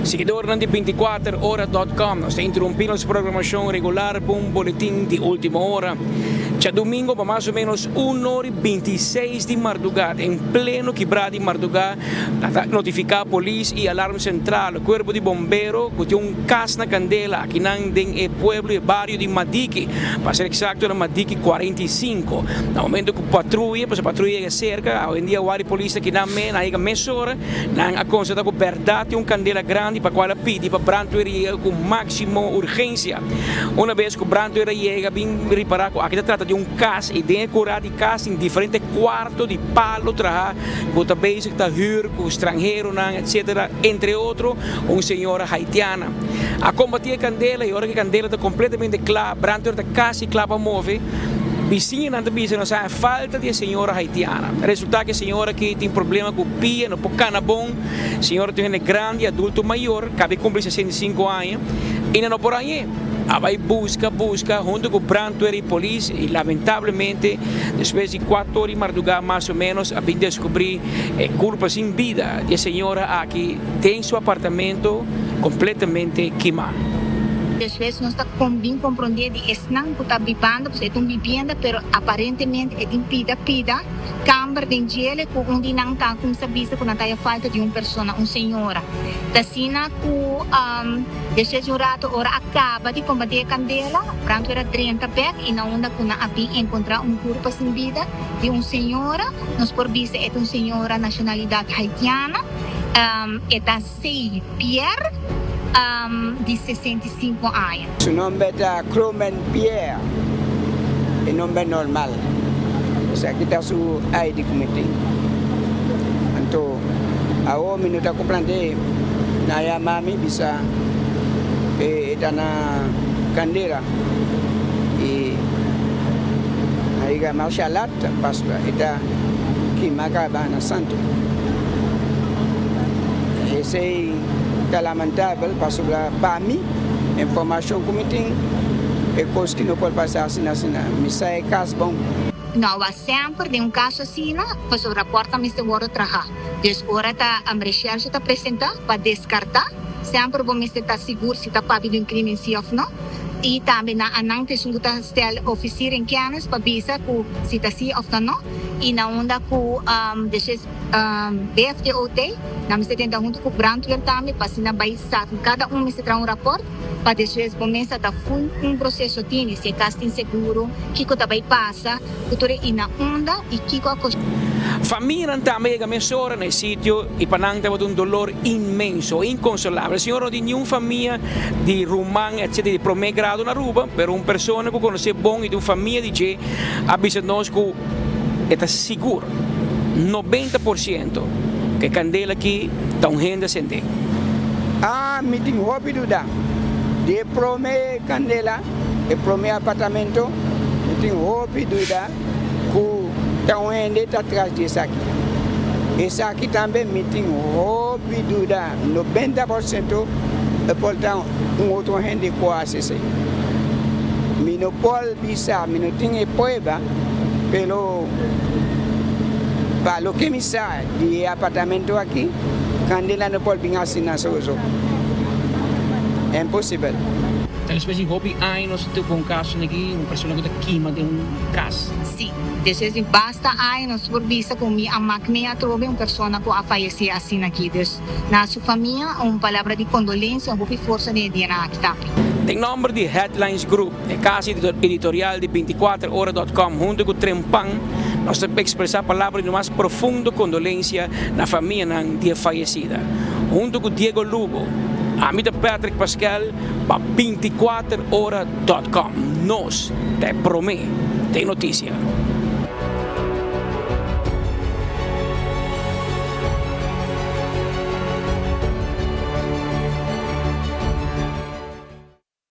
Seguidornan di 24 ora.com, nos ta interumpi nos programacion regular pa un boletin di ultimo ora. Djadomingo pa mas o menos 1 ora y 26 di marduga, den pleno kibra di marduga, nan ta notifica polis y alarm central, cuerpo di bombero, cu tin un cas na candela akinan den e pueblo y e bario di Madiki, pa ser exacto na Madiki 45. Na momento cu patruya, pasobra patruya yega cerca, awendia wak di polis ta kinan me, nan a yega mesora. Nan a constata cu berdad tin un candela grandi pa cual a pidi pa brandweer yega cu maximo urgencia. Una bes cu brandweer a yega bin ripara cu aki ta trata di un cas y den e cura di cas tin diferente cuarto di palo traha cu ta bezig ta huur cu stranheronan etc. Entre otro un señora haitiana. A combati e candela y ora cu e candela ta completamente cla brandweer ta casi cla pa move. Bisiñanan ta bisa nos a falta di e señora haitiana. Resulta cu e señora aki tin problema cu pia, no por cana bon. Señora ta un hende grandi, adulto mayor, cabe cumpli 65 aña y nan no por hañ'e. A bay busca, busca hunto cu brandweer y polis y lamentablemente despues di cuatro ora y marduga mas o menos a bin descubri e curpa sin bida di e señora aki den su apartamento completamente kima. Despues nos ta bin comprende di esnan cu ta bibando, pues e ta un bibienda pero aparentemente e tin pida pida kamber den djele cu un di nan ta cuminsa bisa cu nan ta haya falta di un persona, un señora. Ta asina cu despues di un rato ora a caba di combati e candela, brandweer a drenta bek y na unda cu nan a bin encontra un curpa sin bida di un señora, nos por bisa e ta un señora nacionalidad haitiana, e ta Sey Pierre di 65 aña. Su nomber ta Cromen Pierre, e nomber normal. Esaki ta su ID ku mi tin. Anto awor mi no ta komprendé, nan a yama mi bisa e ta na kandela i a yega masha lat pasobra e ta kima kaba na santo. Esei ta lamentabel pasobra pa mi informashon ku mi tin e kos ki no por pasa asina asina. Mi sa e kas bon. No a semper den un kaso asina pasobra rapòrt ta mester wòrdu traha. Dus ora ta reshershe ta presentá pa deskartá semper bo mester ta sigur si ta papia di un krimen si òf no. I tambe nan a nan ta esun ku ta stel ofisier en kennis pa bisa ku si ta si òf ta no. I na unda ku despues BFTOT nan mester tenta huntu ku brandweer tambe pa asina bai sa ku kada un mester traha un rapòrt pa despues bo mesa ta ful un proseso tini si e kas tin seguro kiko ta bai pasa ku tur e i na unda i kiko a Famianan tambe yega mesora na e sitio i pa nan tabata un dolor inmenso, inconsolabel. E señor no tin niun famia di ruman etc. Di prome grado na Aruba, pero un persona cu conoce bon y di un famia di dje a bisa nos cu e ta sigur 90% cu e candela aki ta un hende a sende. Ah, mi tin hopi duda. Di e prome candela, e prome apartamento, mi tin hopi duda. Ku ta un hende ta tras di esaki. Esaki tambe mi tin hopi duda, 90% e por ta un otro hende ku a hasi esei. Mi no por bisa, mi no tin e prueba, pero pa loke mi sa di e apartamento aki, kandela no por bin asina soso. Imposibel. Ta despues di hopi aña nos ta topa un kaso aki, un persona ku ta kima den un kas. Sí, despues di basta aña nos por bisa ku mi a mak mei atrobe un persona ku a fayesé asina aki. Dus na su famia un palabra di kondolensia, hopi forsa den e dianan aki tambe. Den nòmber di Headlines Group, e kas editorial di 24 ora dòt kòm huntu ku Trempan, nos ta ekspresá palabra di nos mas profundo kondolensia na famianan di e fayesida. Huntu ku Diego Lugo, ami ta Patrick Paskel pa 24 ora dòt kòm. Nos ta e promé den notisia.